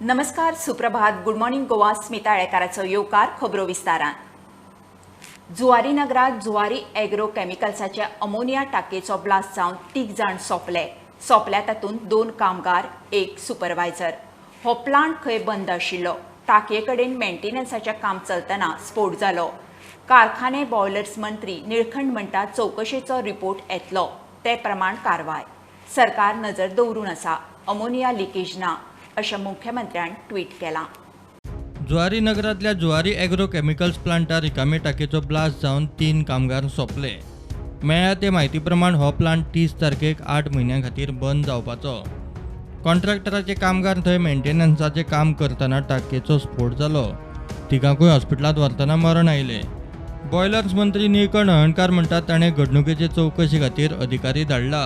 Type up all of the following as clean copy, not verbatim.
नमस्कार, सुप्रभात, good morning Goa. Smita आळेकाराचो येवकार. खबरो विस्तारान. जुवारी नगरात जुवारी एग्रो केमिकल्साच्या अमोनिया टाकयेचो ब्लास्ट जावन तीग जाण सोंपले. सोंपल्या तातूंत दोन कामगार, एक सुपरवायझर. हो प्लांट खंय बंद आशिल्लो. टाकये कडेन मेंटेनन्साचें काम चलतना स्फोट जालो. कारखाने बॉयलर्स मंत्री निळखंड म्हणटा, चवकशेचो रिपोर्ट येतलो, ते प्रमाण कारवाय. सरकार नजर दवरून आसा, अमोनिया लिकेज ना, अशें मुख्यमंत्र्यान ट्वीट केलां. जुवारी नगरांतल्या जुवारी एग्रो केमिकल्स प्लांटार रिकामी टाकयेचो ब्लास्ट जावन तीन कामगार सोंपले. मेळ्ळ्या ते म्हायती प्रमाण हो प्लांट 30 तारखेक 8 म्हयन्यां खातीर बंद जावपाचो. कॉन्ट्रॅक्टराचे कामगार थंय मेंटेनन्साचें काम करतना टाकयेचो स्फोट जालो. तिगांकूय हॉस्पिटलांत व्हरतना मरण आयलें. बॉयलर्स मंत्री निळकंठ हळर्णकार म्हणटात, ताणें घडणुकेचे चवकशे खातीर अधिकारी धाडला.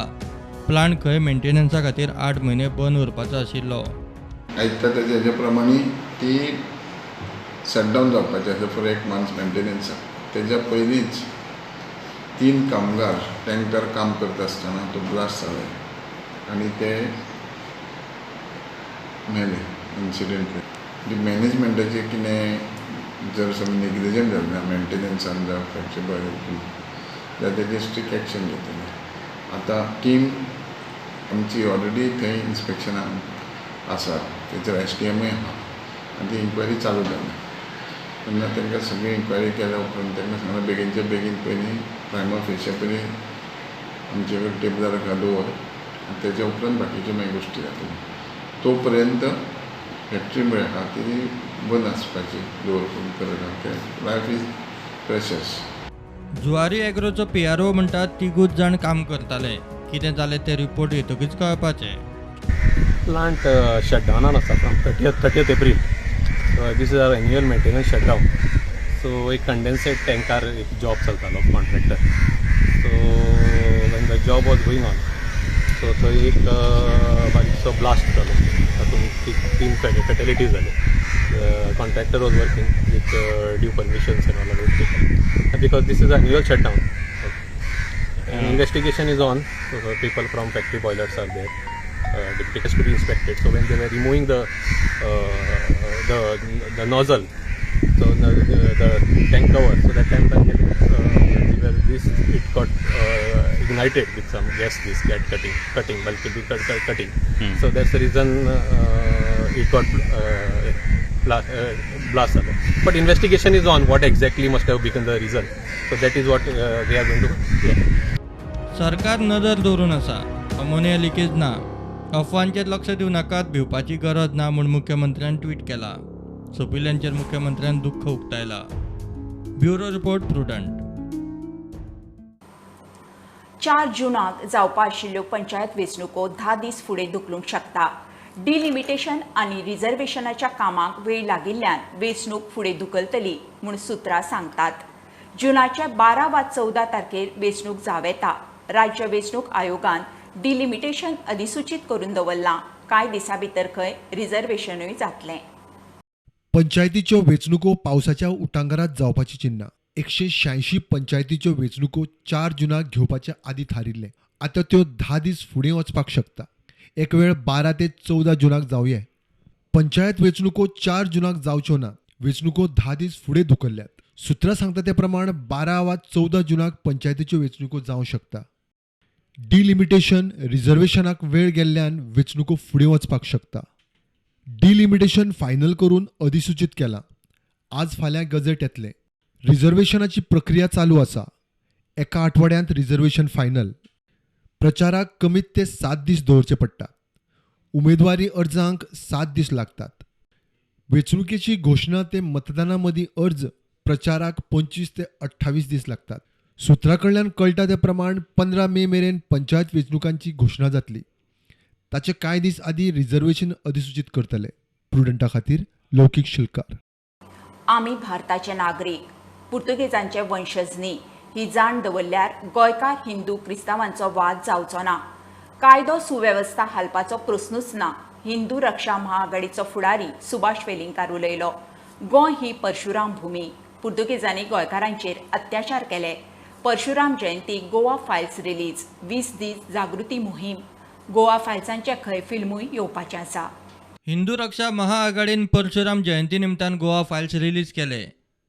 प्लांट खंय मेंटेनन्सा खातीर 8 म्हयने बंद उरपाचो आशिल्लो. आयकता तेजे हेजे प्रमाणे ती शटडावन जावपाची आसा फॉर एक मंथ मेंटेनन्साक. तेज्या पयलींच तीन कामगार टँकर काम करता आसतना तो ब्लास्ट जाले आनी ते मेले इन्सिडंट. मॅनेजमेंटाचें कितें जर समज नेग्लिजंट जालें ना मेंटेनन्सान जावं फॅक्टरी बॉय जाल्यार तेजेर स्ट्रिक्ट एक्शन घेतले. आतां टीम आमची ऑलरेडी थंय इन्स्पेक्शनाक आसा. तेचेर एसडीएमूय आहा आनी ती इन्क्वायरी चालू जाल्या. तेन्ना तांकां सगळी इन्क्वायरी केल्या उपरांत तांकां सांगलां, बेगीनच्या बेगीन पयलीं प्रायमा फेशी पयलीं आमचे कडेन टेबलार दवर आनी तेच्या उपरांत बाकीच्यो मागीर गोश्टी जातल्यो. तो पर्यंत फॅक्टरी म्हळ्यार आहा ती बंद आसपाची दवरपून करता. Life is precious. Zuari एग्रोचो पीआरओ म्हणटात, तिगूच जाण काम करताले. कितें जालें तें रिपोर्ट येतकीच कळपाचें. प्लांट शटडावनान आसा from 30th April. So this is our annual maintenance shutdown. So एक कंडेन्सेट टँकार एक जॉब चलतालो contractor. So when the job was going on, so थंय एक बारीकसो ब्लास्ट जालो. तातूंत तीन फेटॅलिटीज जाल्यो. Contractor was working with due permissions and all, because this is annual shutdown. Investigation is on. So people from factory boilers are there. It has to be inspected. So when they were removing the nozzle, so the tank cover, so that time when were this it got ignited with some gas. This gas cutting, bulky cutting. So that's the reason it got blast जालो. But investigation is on, what exactly must have become the reason. So that is what they are going to. Yeah. सरकार नदर दवरून आसा, ammonia leakage ना, अफवांचेर लक्ष दिवं नाकात, भिवपाची गरज ना म्हूण मुख्यमंत्र्यान ट्वीट केला. सोंपिल्ल्यांचेर मुख्यमंत्र्यान दुख्ख उक्तायला. Bureau report, Prudent. 4 जुनाक जावपा आशिल्ल्यो पंचायत वेंचणुको 10 दीस फुडें धुकलूंक शकता. डिलिमिटेशन आनी रिझर्वेशनाच्या कामाक वेळ लागिल्ल्यान वेंचणूक फुडें धुकलतली म्हूण सुत्रां सांगतात. जुनाच्या 12 वा 14 तारखेर वेंचणूक जावं येता. राज्य वेंचणूक आयोगान डिलिमिटेशन अधिसूचीत करून दवरलां. कांय दिसां भितर खंय रिझर्वेशनूय जातलें. पंचायतीच्यो वेंचणुको पावसाच्या उटांगारात जावपाची चिन्नां. 186 पंचायतीच्यो वेंचणुको 4 जुनाक घेवपाचे आदी थारिल्लें. आतां त्यो 10 दीस फुडें वचपाक शकता. एक वेळ 12 ते 14 जुनाक जावये. पंचायत वेंचणुको 4 जुनाक जावच्यो ना. वेंचणुको 10 दीस फुडें धुकल्ल्यात. सुत्रां सांगता ते प्रमाण 12 वा 14 जुनाक पंचायतीच्यो वेंचणुको जावं शकता. डिलिमिटेशन, रिझर्वेशनाक वेळ गेल्ल्यान वेंचणुको फुडें वचपाक शकता. डिलिमिटेशन फायनल करून अधिसूचीत केलां. आज फाल्यां गजेट येतलें. रिझर्वेशनाची प्रक्रिया चालू आसा. एका आठवड्यांत रिझर्वेशन फायनल. प्रचाराक कमीत ते 7 दीस दवरचे पडटा. उमेदवारी अर्जांक 7 दीस लागतात. वेंचणुकेची घोशणा ते मतदाना मदीं अर्ज, प्रचाराक 25 ते 28 दीस लागतात. सुत्रां कडल्यान कळटा ते प्रमाण 15 मे मेरेन पंचायत वेंचणुकांची घोशणा जातली. ताचे कांय दीस आदीं रिझर्वेशन अधिसूचीत करतले. प्रुडंटा खातीर लौकीक शिलकार. आमी भारताचे नागरीक, पुर्तुगेजांचे वंशज न्ही ही जाण दवरल्यार गोंयकार हिंदू क्रिस्तांवांचो वाद जावचो ना. कायदो सुवेवस्था हालपाचो प्रस्नूच ना, हिंदू रक्षा महाआघाडीचो फुडारी सुभाष वेलिंगकार उलयलो. गोंय ही परशुराम भूमी. पुर्तुगेजांनी गोंयकारांचेर अत्याचार केले. परशुराम जयंती गोवा फायल्स रिलीज, 20 दीस जागृती मोहीम. गोवा फायल्सांचे खंय फिल्मूय येवपाचें आसा. हिंदू रक्षा महाआघाडीन परशुराम जयंती निमतान गोवा फायल्स रिलीज केले.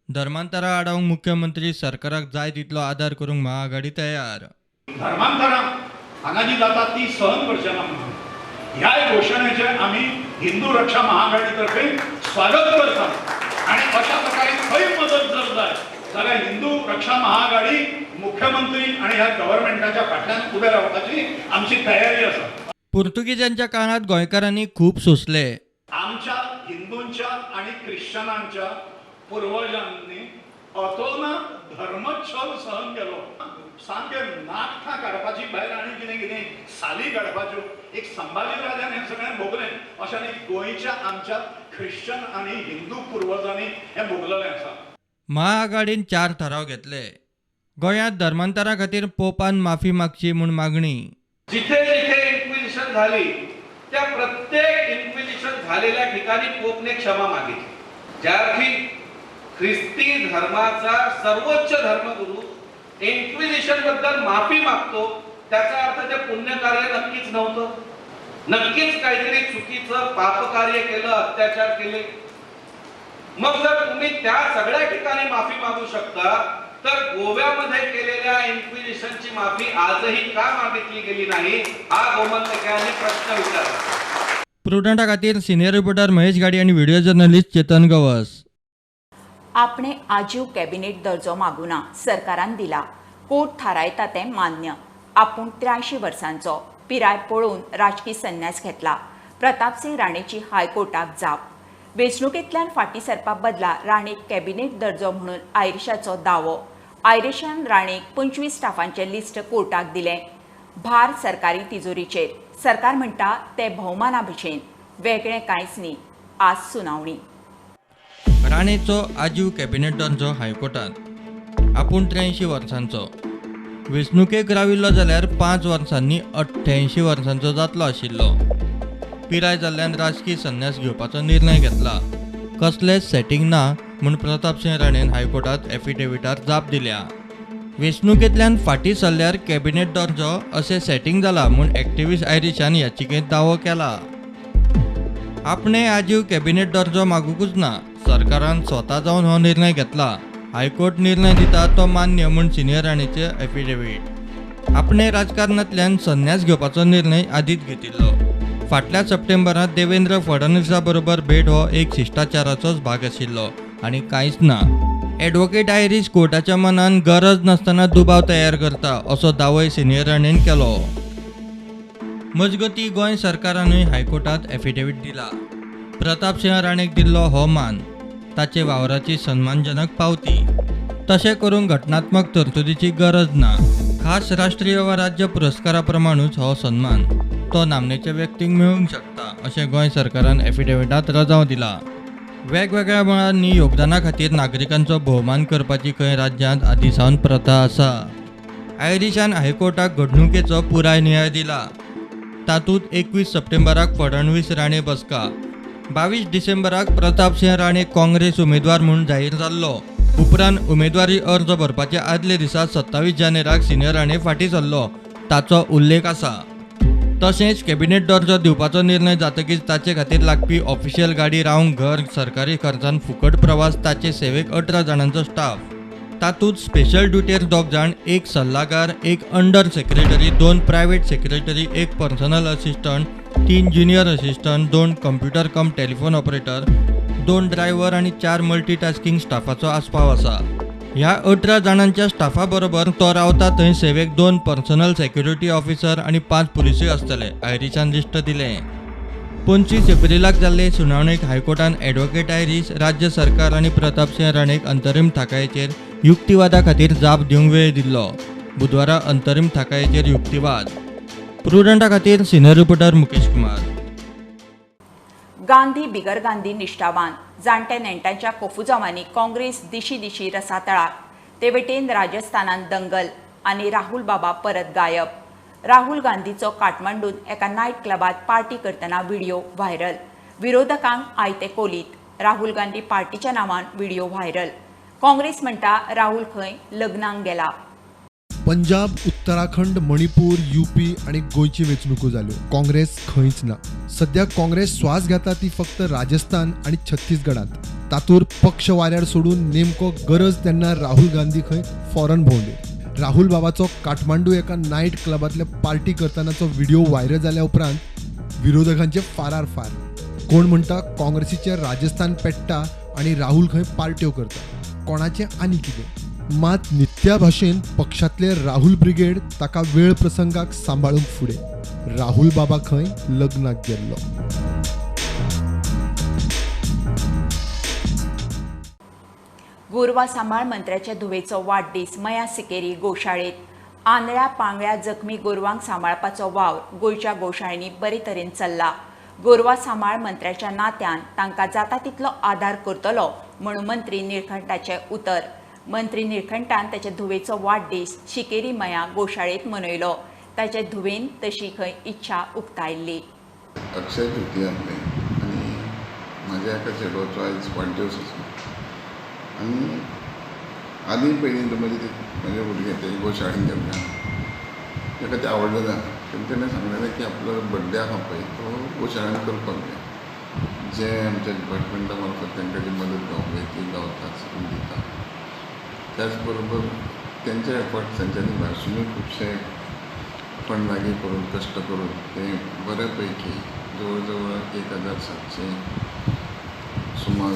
धर्मांतरा आडावंक मुख्यमंत्री सरकाराक जाय तितलो आदार करूंक महाआघाडी तयार. धर्मांतरां हांगा जी जाता ती सहन करचे ना म्हणून ह्याय घोशणेचें आमी हिंदू रक्षा महाआघाडी तर्फे स्वागत करतात आनी अशा प्रकारे खंय मदत जर जाय जाल्यार हिंदू रक्षा महाआघाडी मुख्यमंत्री आनी ह्या गव्हर्मेंटाच्या फाटल्यान उबे रावपाची आमची तयारी आसा. पुर्तुगेजांच्या काळात गोंयकारांनी खूब सोंसले. आमच्या हिंदूंच्या आणि ख्रिश्चनांच्या पूर्वजांनी अतोनात धर्मछल सहन केलो. सामके नाखटां काडपाची भायर आनी कितें कितें साली काडपाच्यो एक संभाजी राजान हें सगळें भोगलें. अशें आनी गोंयच्या आमच्या ख्रिश्चन आनी हिंदू पुर्वजांनी हें भोगलेलें आसा. महाआघाडीन 4 थाराव घेतले. गोंयांत धर्मांतरा खातीर पोपान माफी मागची म्हूण मागणी. जिथे जिथे इन्क्विजिशन झाली त्या प्रत्येक इन्क्विजिशन झालेल्या ठिकाणी पोपने क्षमा मागितली. ज्या अर्थी ख्रिस्ती धर्माचा सर्वोच्च धर्मगुरू इन्क्विजिशन बद्दल माफी मागतो त्याचा अर्थ ते पुण्यकार्य नक्कीच नव्हतं. नक्कीच काहीतरी चुकीचं पापकार्य केलं, अत्याचार केले. मग जर तुम्ही त्या सगळ्या ठिकाणी माफी मागू शकता तर गोव्यामध्ये केलेल्या इन्क्विजिशनची माफी आजही का मागितली गेली नाही हा गोमंतकांनी प्रश्न विचारला. प्रुडंटा खातीर सिनियर रिपोर्टर महेश गाडी आणि व्हिडिओ जर्नलिस्ट चेतन गवस. आपणे आजीव कॅबिनेट दर्जो मागुना सरकारान दिला. कोर्ट थारायता तें मान्य. आपूण 83 वर्सांचो पिराय पळोवन राजकी संन्यास घेतला. प्रतापसिंह राणेची हायकोर्टाक जाप. वेंचणुकेंतल्यान फाटीं सरपा बदला राणेक कॅबिनेट दर्जो म्हणून आयरिशाचो दावो. आयरिशान राणेक 25 स्टाफांचें लिस्ट कोर्टाक दिलें. भार सरकारी तिजोरीचेर. सरकार म्हणटा ते भोवमाना भशेन, वेगळें कांयच न्ही. आज सुनावणी. राणेचो आजीव कॅबिनेट दर्जो हायकोर्टात. आपूण 83 वर्सांचो वेंचणुकेक राविल्लो जाल्यार 5 वर्सांनी 88 वर्सांचो जातलो आशिल्लो. पिराय जाल्ल्यान राजकी संन्यास घेवपाचो निर्णय घेतला. कसलेंच सेटींग ना म्हूण प्रतापसिंह राणेन हायकोर्टात एफिडेविटार जाप दिल्या. वेंचणुकेंतल्यान फाटीं सरल्यार कॅबिनेट दर्जो अशें सेटींग जाला म्हूण एक्टिविस्ट आयरिशान याचिकेंत दावो केला. आपणे आजीव कॅबिनेट दर्जो मागुंकूच ना. सरकारान स्वता जावन हो निर्णय घेतला. हायकोर्ट निर्णय दिता तो मान्य म्हूण सिनियर राणेचे एफिडेवीट. आपणे राजकारणांतल्यान संन्यास घेवपाचो निर्णय आदींच घेतिल्लो. फाटल्या सप्टेंबरांत देवेंद्र फडणवीसा बरोबर भेट हो एक शिश्टाचाराचोच भाग आशिल्लो आनी कांयच ना. ॲडव्होकेट आयरीश कोर्टाच्या मनान गरज नासतना दुबाव तयार करता असो दावोय सिनियर राणेन केलो. मजगतीं गोंय सरकारानूय हायकोर्टात एफिडेवीट दिला. प्रतापसिंह राणेक दिल्लो हो मान ताचे वावराची सन्मानजनक पावती. तशें करूंक घटनात्मक तरतुदीची गरज ना. खास राष्ट्रीय वा राज्य पुरस्कारा प्रमाणूच हो सन्मान तो नामनेच्या व्यक्तींक मेळूंक शकता अशें गोंय सरकारान एफिडेविटांत रजांव दिला. वेगवेगळ्या मळांनी योगदाना खातीर नागरिकांचो भोवमान करपाची खंय राज्यांत आदीं सावन प्रथा आसा. आयरिशान हायकोर्टाक घडणुकेचो पुराय नियाळ दिला. तातूंत 21 सप्टेंबराक फडणवीस राणे बसका, 22 डिसेंबराक प्रतापसिंह राणे काँग्रेस उमेदवार म्हूण जाहीर जाल्लो. उपरांत उमेदवारी अर्ज भरपाचे आदले दिसा 27 जानेराक सिनियर राणे फाटीं सरलो ताचो उल्लेख आसा. तशेंच कॅबिनेट दर्जो दिवपाचो निर्णय जातकीच ताचे खातीर लागपी ऑफिशियल गाडी, रावंक घर, सरकारी खर्चान फुकट प्रवास, ताचे सेवेक 18 जाणांचो स्टाफ, तातूंत स्पेशल ड्युटेर 2 जाण, 1 सल्लागार, 1 under secretary, 2 private secretary, 1 personal assistant, 3 junior assistant, 2 computer cum telephone operator, 2 driver आनी 4 मल्टीटास्किंग स्टाफाचो आस्पाव आसा. ह्या 18 जाणांच्या स्टाफा बरोबर तो रावता थंय सेवेक 2 पर्सनल सेक्युरिटी ऑफिसर आनी 5 पुलिसूय आसतले आयरिशान लिस्ट दिलें. 25 एप्रिलाक जाल्ले सुनावणेक हायकोर्टान ॲडव्होकेट आयरीश, राज्य सरकार आनी प्रतापसिंह राणेक अंतरीम थाकायेचेर युक्तिवादा खातीर जाप दिवंक वेळ दिल्लो. बुधवारा अंतरीम थाकायेचेर युक्तिवाद. प्रुडंटा खातीर सिनियर रिपोर्टर मुकेश कुमार. गांधी बिगर गांधी निष्ठावान जाणट्या नेण्ट्यांच्या कोफुजावांनी काँग्रेस दिशी दिशी रसातळाक. ते वटेन राजस्थानान दंगल आनी राहुल बाबा परत गायब. राहुल गांधीचो काठमांडून एका नायट क्लबात पार्टी करतना व्हिडिओ व्हायरल. विरोधकांक आयते कोलीत. राहुल गांधी पार्टीच्या नावान व्हिडिओ व्हायरल. काँग्रेस म्हणटा राहुल खंय लग्नाक गेला. पंजाब, उत्तराखंड, मणिपूर, यूपी आनी गोंयची वेंचणुको जाल्यो. काँग्रेस खंयच ना. सध्या काँग्रेस स्वास घेता ती फक्त राजस्थान आनी छत्तीसगडांत. तातूर पक्ष वाऱ्यार सोडून नेमको गरज तेन्ना राहुल गांधी खंय फॉरन भोंवले. राहुल बाबाचो काठमांडू एका नायट क्लबांतले पार्टी करतानाचो व्हिडिओ व्हायरल जाल्या उपरांत विरोधकांचे फारार फार. कोण म्हणटा काँग्रेसीचे राजस्थान पेट्टा आनी राहुल खंय पार्ट्यो करता, कोणाचें आनी कितें. मात नित्या भाशेन पक्षांतले राहुल ब्रिगेड ताका वेळ प्रसंगाक सांबाळूंक फुडें. राहुल बाबा खंय लग्नाक गेल्लो. गोरवां सांबाळ मंत्र्याच्या धुवेचो वाडदीस मया सिकेरी गोशाळेत. आंधळ्या पांगळ्या जखमी गोरवांक सांबाळपाचो वावर गोंयच्या गोशाळेंनी बरे तरेन चल्ला. गोरवां सांबाळ मंत्र्याच्या नात्यान तांकां जाता तितलो आदार करतलो म्हूण मंत्री निळकंठाचें उतर. मंत्री निळकंठान ताच्या धुवेचो वाडदीस शिकेरी मया गोशाळेंत मनयलो. ताचे धुवेन तशी खंय इच्छा उक्तायल्ली. अक्षय तृतीया आसलें आनी म्हाज्या एका चेडवाचो आयज वाडदिवस आसा आनी आदी पयलीं म्हजे म्हजे भुरगे ते गोशाळेंत गेल्ले ताका तें आवडलें ना. तेणें सांगलेलें की आपलो बड्डे आसा पळय तो गोशाळेंत करपाक जाय. जे आमच्या डिपार्टमेंटा मार्फत तांकां जी मदत गावंक जाय ती गावता दिता. त्याच बरोबर तेंचे एफर्ट्स तेंच्यांनी भायरसुनूय खुबशे फंड लागीं करून कश्ट करून ते बऱ्या पैकी जवळ जवळ 1700 सुमार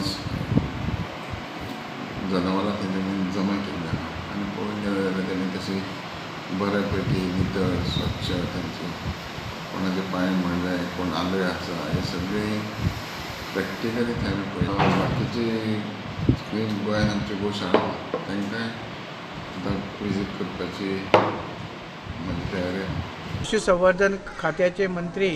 जनावरां तेंच्यांनी जमा केल्ली आसा आनी पळोवंक गेले जाल्यार तेणी तशी बऱ्या पैकी नितळ स्वच्छ तेंचे कोणाचे पांय म्हणले कोण आंधळे आसा हे सगळें प्रॅक्टिकली थंय आमी पळयलां. बाकीची सगळीं गोंयांत आमची गोशाळा तांकां आतां विजीट करपाची म्हजी तयारी आसा. पशुसंवर्धन खात्याचे मंत्री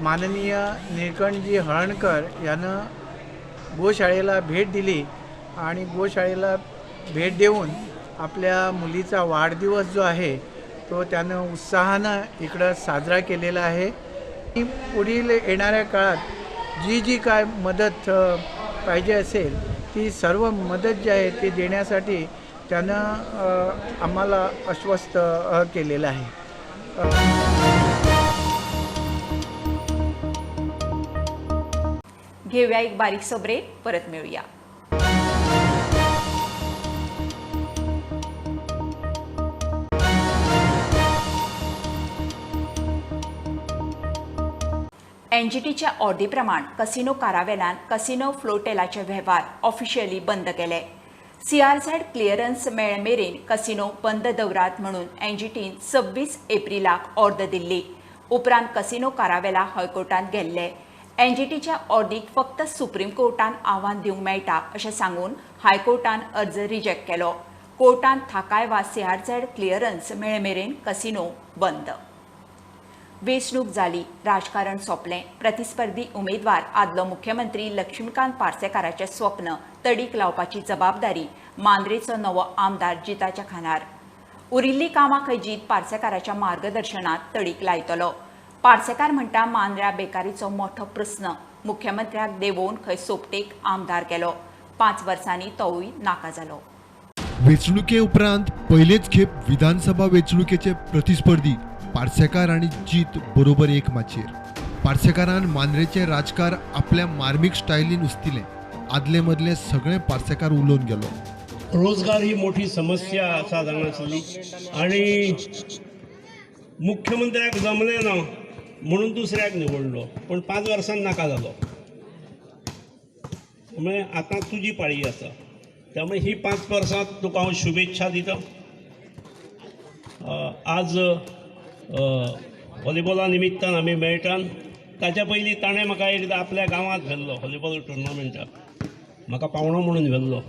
माननीय निळकंठजी हळर्णकर यानं गोशाळेला भेट दिली आणि गोशाळेला भेट देऊन आपल्या मुलीचा वाढदिवस जो आहे तो त्यानं उत्साहानं इकडं साजरा केलेला आहे. पुढील येणाऱ्या काळात जी जी काय मदत पाहिजे असेल ती सर्व मदत जी आहे ती देण्यासाठी त्यानं आम्हाला आश्वस्त केलेलं आहे. घेऊया एक बारीकसो ब्रेक, परत मेळुया. एनजीटीच्या ऑर्दीप्रमाण कसिनो कारावेलान कसिनो फ्लोटेलाचे वेव्हार ऑफिशियली बंद केले. सीआरझेड क्लिअरन्स मेळ मेरेन कसिनो बंद दवरात म्हणून एनजीटीन 26 एप्रिलाक ऑर्द दिल्ली. उपरांत कसिनो कारावेला हायकोर्टांत गेल्ले. एनजीटीच्या ऑर्दीक फक्त सुप्रीम कोर्टान आव्हान दिवंक मेळटा अशें सांगून हायकोर्टान अर्ज रिजेक्ट केलो. कोर्टान थाकाय वा सीआरझेड क्लिअरन्स मेळ मेरेन कसिनो बंद. वेंचणूक जाली, राजकारण सोंपलें. प्रतिस्पर्धी उमेदवार आदलो मुख्यमंत्री लक्ष्मीकांत पार्सेकाराचें स्वप्न तडीक लावपाची जबाबदारी मांद्रेचो नवो आमदार जिताच्या खानार. उरिल्लीं कामां खंय जीत पार्सेकाराच्या मार्गदर्शनात तडीक लायतलो. पार्सेकार म्हणटा मांद्र्या बेकारीचो मोठो प्रस्न मुख्यमंत्र्याक देंवोवन खंय सोपटेक आमदार केलो. 5 वर्सांनी तोवूय नाका जालो. वेंचणुके उपरांत पयलेच खेप विधानसभा वेंचणुकेचे प्रतिस्पर्धी पार्सेकार आनी जीत बरोबर एक माचयेर. पार्सेकारान मांद्रेचें राजकार आपल्या मार्मीक स्टायलीन उस्तिलें. आदले मदले सगळे पार्सेकार उलोवन गेलो. रोजगार ही मोठी समस्या आसा जाणासली आनी मुख्यमंत्र्याक जमलें ना म्हणून दुसऱ्याक निवडलो, पण 5 वर्सां नाका जालो. त्यामुळे आतां तुजी पाळी आसा, त्यामुळे ही 5 वर्सां तुका हांव शुभेच्छा दिता. आज व्हॉलीबॉला निमित्तान आमी मेळटान. ताच्या पयलीं ताणें म्हाका एकदां आपल्या गांवांत व्हेल्लो व्हॉलीबॉल टुर्नामेंटाक, म्हाका पावणो म्हणून व्हेल्लो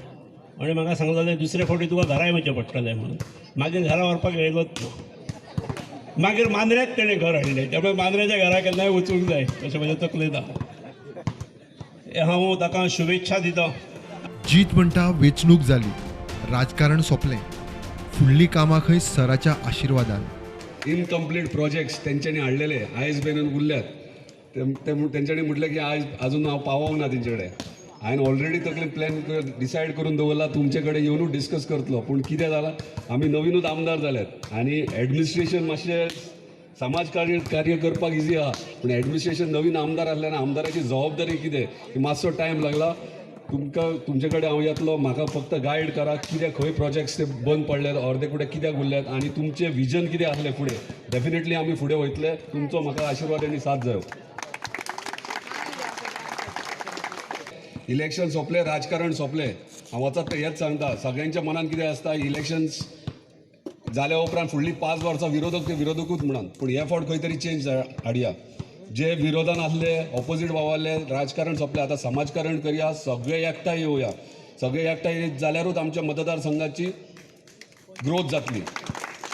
आनी म्हाका सांगलेलें दुसरे फावटी तुका घराय वचचें पडटलें म्हणून. मागीर घरा व्हरपाक येयलोच ना. मागीर मांद्र्याक तेणें घर हाडलें, त्यामुळे मांद्र्याच्या घरा केन्नाय वचूंक जाय अशें म्हज्या तकलेंत आसा. हांव ताका शुभेच्छा दिता. जीत म्हणटा वेंचणूक जाली, राजकारण सोंपलें, फुडलीं कामां खंय सराच्या आशिर्वादान. इनकम्प्लीट प्रोजेक्ट्स तेंच्यांनी हाडलेले आयज मेरेन उरल्यात. तेंच्यांनी म्हटलें की आयज अजून हांव पावोंक ना तेंचे कडेन. हांवें ऑलरेडी तकलेन प्लॅन डिसायड करून दवरला, तुमचे कडेन येवनूच डिस्कस करतलो. पूण कितें जालां, आमी नवीनूच आमदार जाल्यात आनी एडमिनिस्ट्रेशन मातशें समाज कार्य करपाक इजी आहा, पूण एडमिनिस्ट्रेशन नवीन आमदार आसल्यान आमदाराची जबाबदारी कितें की मातसो टायम लागला. तुमकां तुमचे कडेन हांव येतलो, म्हाका फक्त गायड करा कितें खंय प्रोजेक्ट्स ते बंद पडल्यात, अर्दे कुडे कित्याक उरल्यात आनी तुमचें विजन कितें आसलें फुडें. डेफिनेटली आमी फुडें वयतले, तुमचो म्हाका आशिर्वाद आनी साथ जायो. इलेक्शन सोंपलें, राजकारण सोंपलें. हांव वचत तें हेंच सांगता, सगळ्यांच्या मनान कितें आसता, इलेक्शन्स जाल्या उपरांत फुडलीं 5 वर्सां विरोधक ते विरोधकूच म्हणून, पूण हे फावट खंय तरी चेंज हाडया. जे विरोधान आसले, ऑपोजीट वावरले, राजकारण सोंपलें, आतां समाजकारण करया, सगळे एकठांय येवया. सगळे एकठांय येत जाल्यारूच आमच्या मतदारसंघाची ग्रोथ जातली.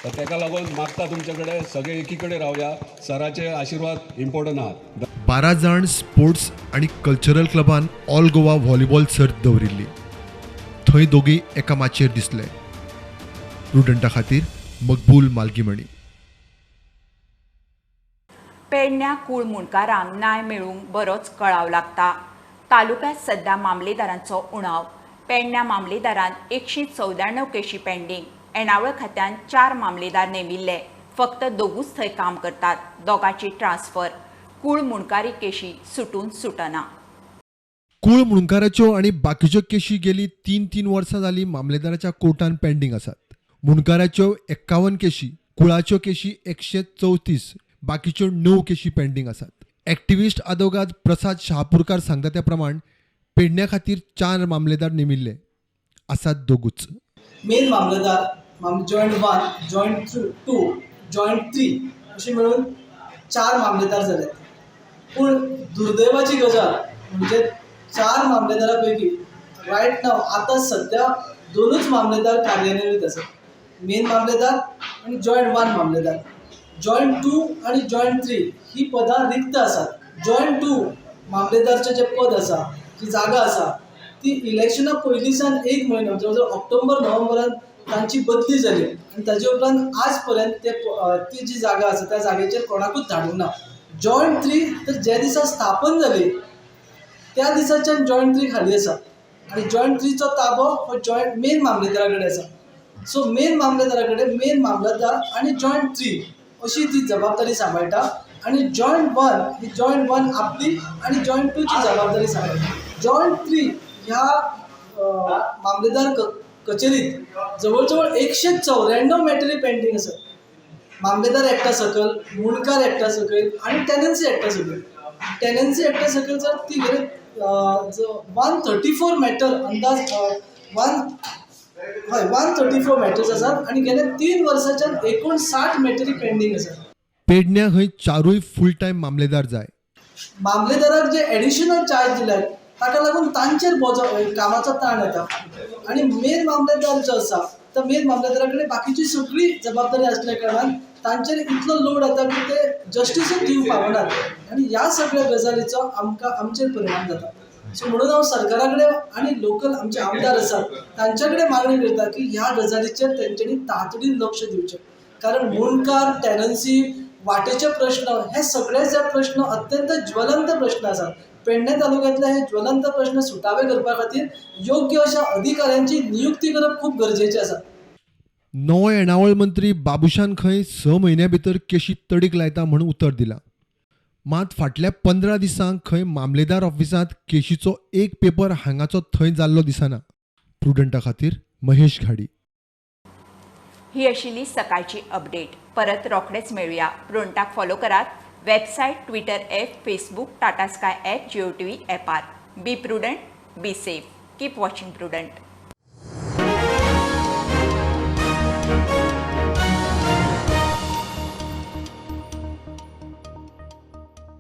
तर ताका लागून मागता तुमचे कडेन, सगळे एकी कडेन रावया. सराचे आशिर्वाद इम्पॉर्टंट आहा. 12 जाण स्पोर्ट्स आनी कल्चरल क्लबान ऑल गोवा व्हॉलीबॉल सर्त दवरिल्ली. थंय दोगी एका माचयेर दिसले. प्रुडंटा खातीर मकबूल मालगीमणी. पेडण्या कूळ मुंडकारांक न्याय मेळूंक बरोच कळाव लागता. तालुक्यांत सध्या मामलेदारांचो उणाव. पेडण्या मामलेदारान 194 केशी पेंडींग. येणावळ खात्यान 4 मामलेदार नेमिल्ले, फक्त 2 थंय काम करतात, दोगांची ट्रान्सफर. कूळ मुंडकारी केशी सुटून सुटना. कूळ मुंडकाराच्यो आनी बाकीच्यो केशी गेली 3-3 वर्सां जाली मामलेदाराच्या कोर्टान पेंडींग आसात. मुंडकाराच्यो 51 केशी, कुळाच्यो केशी 134, बाकीच्यो 9 केशी पेंडींग आसात. एक्टिविस्ट आदोगाद प्रसाद शहापूरकार सांगता त्या प्रमाण पेडण्या खातीर 4 मामलेदार नेमिल्ले आसात, 2. मेन मामलेदार जॉयंट 1, जॉयंट 2, जॉयंट 3 अशें मेळून 4 मामलेदार जाले. पूण दुर्दैवाची गजाल म्हणजे 4 मामलेदारा पैकी रायट नाव आतां सद्या 2 मामलेदार कार्यान्वित आसात. मेन मामलेदार आनी जॉयंट 1 मामलेदार. जॉयंट 2 आनी जॉयंट 3 ही पदां रिक्त आसात. जॉयंट 2 मामलेदारचें जें पद आसा, जी जागा आसा, ती इलेक्शना पयलींच्यान 1 म्हयनो जवळ जवळ ऑक्टोबर नोव्हेंबरान तांची बदली जाली आनी ताजे उपरांत आज पर्यंत ती जी जागा आसा त्या जागेचेर कोणाकूच धाडूंक ना. जॉयंट 3 तर ज्या दिसा स्थापन जाली त्या दिसाच्यान जॉयंट 3 खाली आसा आनी जॉयंट 3चो ताबो हो जॉयंट मेन मामलेदारा कडेन आसा. सो मेन मामलेदारा कडेन मेन मामलेदार आनी जॉयंट 3 अशी ती जबाबदारी सांबाळटा आनी जॉयंट 1 ही जॉयंट 1 आपली आनी जॉयंट 2ची जबाबदारी सांबाळटा. जॉयंट 3 ह्या मामलेदार कचेरीत जवळ जवळ 194 मॅटरी पेंडींग आसात. मामलेदार एक्टा सकयल, मुंडकार एक्टा सकयल आनी टेनन्सी एक्टा सकयल. टेनन्सी एक्टा सकयल जर ती गेले 134 मॅटर अंदाज 134 मॅटर्स आसात आनी गेल्या 3 वर्साच्यान 59 मॅटरी पेंडींग आसात. पेडण्या हय 4 फूल टायम मामलेदार जाय. मामलेदाराक जे एडिशनल चार्ज दिल्यात ताका लागून तांचेर बोजो कामाचो ताण येता आनी मेन मामलेदार जो आसा तो मेन मामलेदारा कडेन बाकीची सगळी जबाबदारी आसल्या कारणान तांचेर इतलो लोड येता की ते जस्टिसूच दिवंक पावनात आनी ह्या सगळ्या गजालीचो आमकां आमचेर परिणाम जाता. सो म्हणून हांव सरकारा कडेन आनी लोकल आमचे आमदार आसात तांचे कडेन मागणी करता की ह्या गजालीचेर तेंच्यांनी तातडीन लक्ष दिवचें, कारण मुंडकार, टेनन्सी, वाटेचे प्रश्न हे सगळे जे प्रश्न अत्यंत ज्वलंत प्रश्न आसात. पेडणे तालुक्यांतले हे ज्वलंत प्रश्न सुटावे करपा खातीर योग्य अशा अधिकाऱ्यांची नियुक्ती करप खूब गरजेचें आसा. नवो येणावळ मंत्री बाबुशान खंय 6 म्हयन्या भितर केशी तडीक लायता म्हूण उतर दिलां. मात फाटल्या 15 दिसांक खंय मामलेदार ऑफिसांत केशीचो एक पेपर हांगाचो थंय जाल्लो दिसना. प्रुडंटा खातीर महेश घाडी. ही आशिल्ली सकाळची अपडेट. परत रोखडेच मेळुया. प्रुडंटाक फॉलो करात website, Twitter app, Facebook, Tata Sky app, Jio TV ॲपार. Be prudent, be safe, keep watching Prudent.